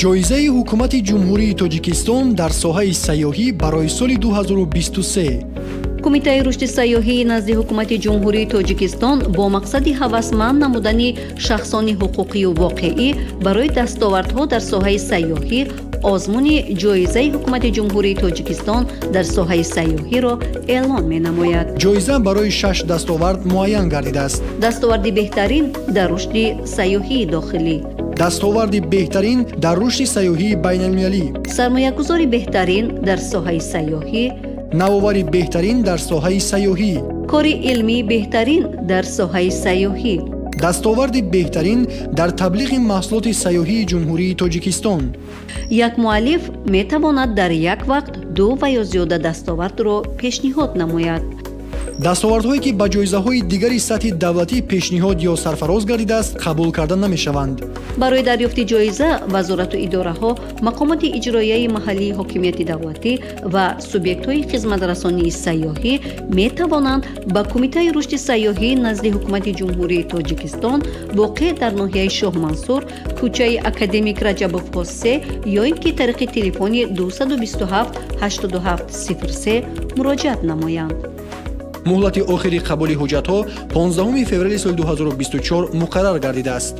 Ҷоизаи ҳукумати Ҷумҳурии Тоҷикистон дар соҳаи сайёҳӣ барои соли 2023. Кумитаи рушди сайёҳии назди ҳукумати Ҷумҳурии Тоҷикистон бо мақсади ҳавасманд намудани шахсони ҳуқуқию воқеӣ барои дастовардҳо дар соҳаи сайёҳӣ озмуни ҷоизаи ҳукумати Ҷумҳурии Тоҷикистон дар соҳаи сайёҳиро эълон менамояд. Ҷоиза барои 6 дастовард муайян гардидааст. Дастоварди беҳтарин дар рушди сайёҳии дохилӣ, дастоварди беҳтарин дар рушди сайёҳии байналмилалӣ, сармоягузори беҳтарин дар соҳаи сайёҳӣ, навовари беҳтарин дар соҳаи сайёҳӣ, кори илмии беҳтарин дар соҳаи сайёҳӣ, дастоварди беҳтарин дар таблиғи маҳсулоти сайёҳии Ҷумҳурии Тоҷикистон. Як муаллиф метавонад дар як вақт ду ва ё зиёда дастовардро пешниҳод намояд. Дастовардҳое ки ба ҷоизаҳои дигари сатҳи давлатӣ пешниҳод ё сарфароз гардидааст, қабул карда намешаванд. Барои дарёфти ҷоиза вазорату идораҳо, мақомоти иҷроияи маҳаллии ҳокимияти давлатӣ ва субъектҳои хизматрасонии сайёҳӣ метавонанд ба Кумитаи рушди сайёҳӣ назди ҳукумати Ҷумҳурии Тоҷикистон воқеъ дар ноҳияи Шоҳмансур, кӯчаи Академик Раҷабов 3 ё ин ки тариқи телефони 227 87 03 муроҷиат намоянд. Муҳлати охири қабули ҳуҷҷатҳо 15 феврали соли 2024 муқаррар гардидааст.